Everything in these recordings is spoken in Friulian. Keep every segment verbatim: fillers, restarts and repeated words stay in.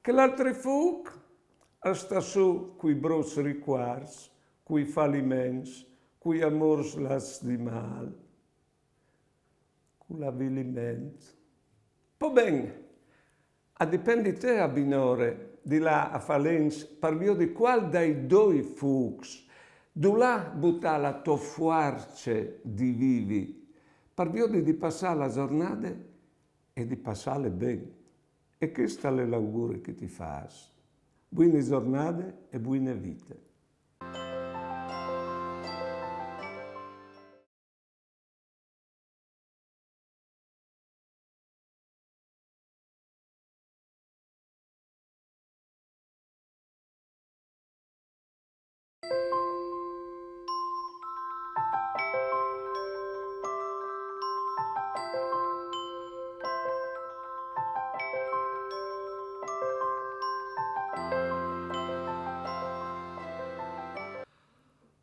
Chel altri fûc al sta sù cui bruts ricuarts, cui faliments, cui amôrs lâts di mâl, cul aviliment. Po ben, a dipend di te a binore di lâ a fâ lens par viodi cuâl dai doi fûcs, dulà butâ la tô fuarce di vivi, par viodi di passâ la zornade e di passâle ben. E chest al è l'auguri che ti fâs. Buine zornade e buine vite.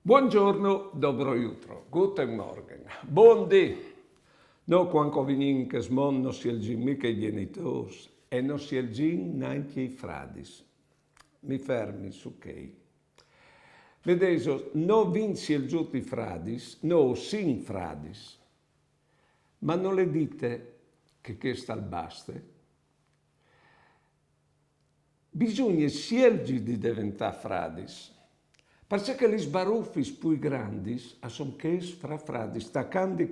Buongiorno, dobro jutro, guten Morgen, bundì. No, cuant che o vignìn in chest mont no si elgìn mica i gjenitôrs e no si elgìn nancje i fradis. Mi fermi su chei. Vedêso, no o vin sielzût i fradis, no o sin fradis. Ma nol è dite che chest al baste. Bisugne sielzi di deventâ fradis, parcè che lis barufis plui grandis a son chês fra fradis, tacandi